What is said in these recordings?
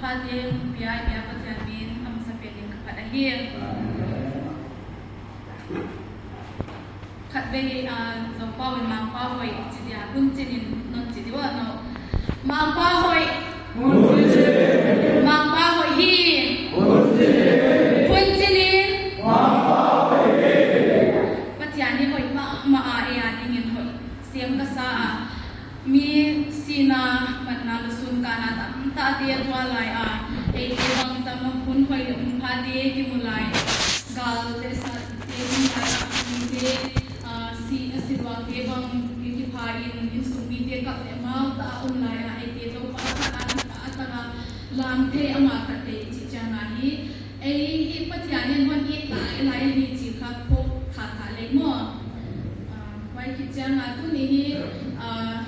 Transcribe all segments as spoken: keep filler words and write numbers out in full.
Pate, bia, bia Pathian min a masa pen in ka phat ahi. Khatvei, ah, Zopau in Mangpau hoih chi dia, hun chin in non chi di ua no. Mangpau hoih. Mangpau hoih hi. Hun chin in. Pathian hi hoih mahmah a, ei a ding in hoih sem ka sa a. Mi sihna, manna, lusun kana tamtahte tuak lai a, eite bang tam a hun hoih leh hun phate kimu lai. Gal leh sate hun lai a, mite, ah, si, a si luangte bang kipha in, innsung mite kap leh mau ta a om lai a, eite Toupa a khat a, kipahtak a, lam thei, amah khat thei chih chiang a hi. Ei hi Pathian in hon it lai lai hi chih kha phawk thakthak lei maw. Ah, huai khit chiang a tuni hi, ah,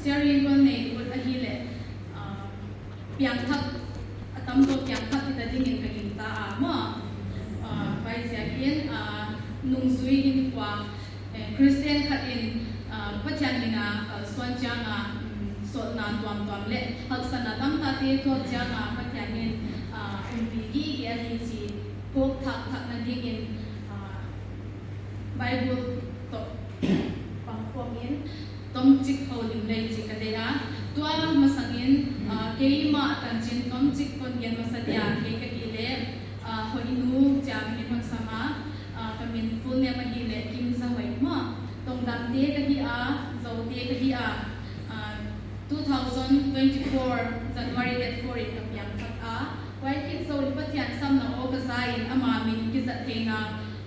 sharing hon nei ut ahihleh, ah, piangthak a tamzaw piangthak hita ding in ka gingta a maw. Ah, huaiziak in, ah, nungzui in kua, eh, Christian khat in, ah, Pathian min a kalsuan chiang a, mm, sawlna tuamtuam leh haksatna tamtahte tuak chiang a Pathian in, ah, umpi gige ahi chih phawk thakthakna ding in, ah, Bible toh pangkhawm in tomchik houlim lei chih ka deih a. Tua masang in, ah, keimah tan chin tomchik kon gen masa dia, kei ka hih leh, ah, Hoihnu chia min hon sam a, ah, ka min full name ahihleh Kimzahoih maw. Tongdamte ka hi a, Zote ka hi a, ah, two thousand twenty-four January date four in ka piangthak a. Huai khit zoh in Pathian samna aw ka za in ama min kizat theihna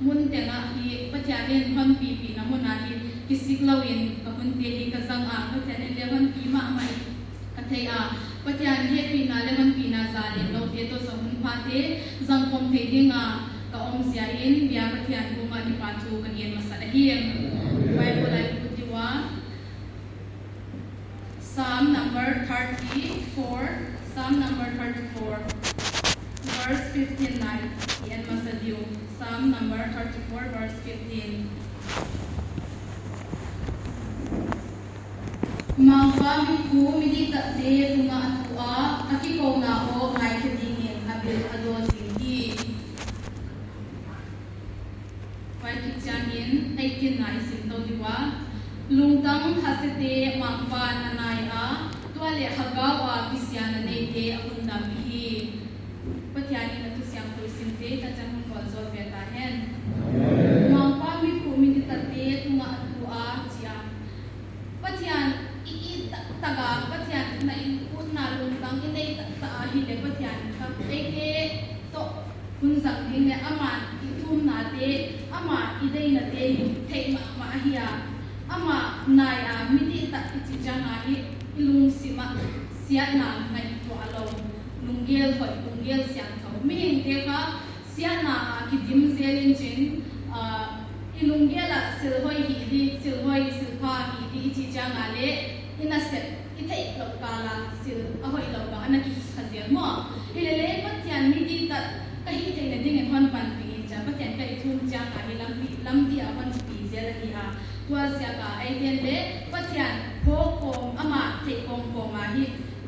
mun teng ah hi Pathian in hon pipihna mun ah hi kisik lou in ka hunte hi ka zang a, Pathian in leng hon pi mahmah in ka thei a, Pathian hehpihna leh hon pina za leh loute toh zong hun phate zang khawm thei ding a ka om ziak in bia Pathian kung ah kipahthu ka gen masa ahi. Bible ah i ut di ua. Psalm number thirty-four, Psalm number thirty-four, verse fifteen nai, i en masa di uh. Psalm number thirty-four, verse fifteen. Mangpa mikhu midiktatte tungah a tu a, a kikouna aw ngaikhe ding in a bil a dawn zing hi. Huai khit chiang in eighteen nai sim tou di ua. Lungtang khasiate Mangpa'n a nai a, tua leh Hagau a kisiatna neite a hun dam hi. Pathian in a thu siangthou simte tak chiang hun vualzawl ve ta hen. Mangpa mikhu midiktatte tungah a tu a chi a. Pathian i it taktak a, Pathian na it utna lungtang i nei taktak a hileh Pathian kha eite toh hun zang ding leh amah i thumnate, amah i deinate hi theih mahmah ahi a. Amah nai a midiktat i chih chiang a hi i lungsim ah siatna ngaihtuah lou. Lunggel hoih, lunggel siangthou. Mihingte kha siatna a kidim zel in chin, ah, i lunggel ah silhoih hih di, silhoih, silpha hih di i chih chiang a leh i nasep i theih lou kal ah sil a hoih lou bang ana kikha zel maw. Hileleh Pathian midiktat ka hih theihna ding in hon panpih in chia, Pathian ka i thum chiang a hi lampi, lampi a hon pi zel ahi a. Tua ziak a eite'n leh Pathian phawk kawm, amah theih kawmkawm a hi,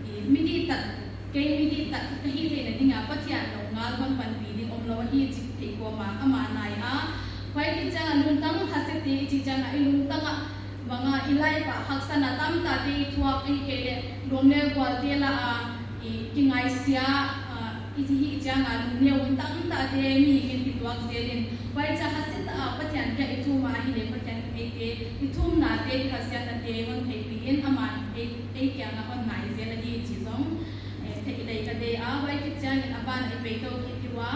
i midiktat, kei midiktat ka hih theihna ding a Pathian lou ngal hon panpih ding omlou ahi chih theih kawm a amah nai a. Huai khit chiang a lungtang khasiate i chih chiang a i lungtang ah bang a i life ah haksatna tamtahte i thuak ahihkeileh lawm leh gualte la a i kingaisia, ah, i chih chiang a lungneu hun tamtahte mihing in kituak zel in. Huaicha khasiat a Pathian kiang i thum a hileh Pathian in eite i thumnate, i khasiatnate hon theihpih in amah ei, ei kiang ah hon nai zel ahi chih zong, eh, theih lei ka deih a. Huai khit chiang in a ban ah i pei tou kit di ua.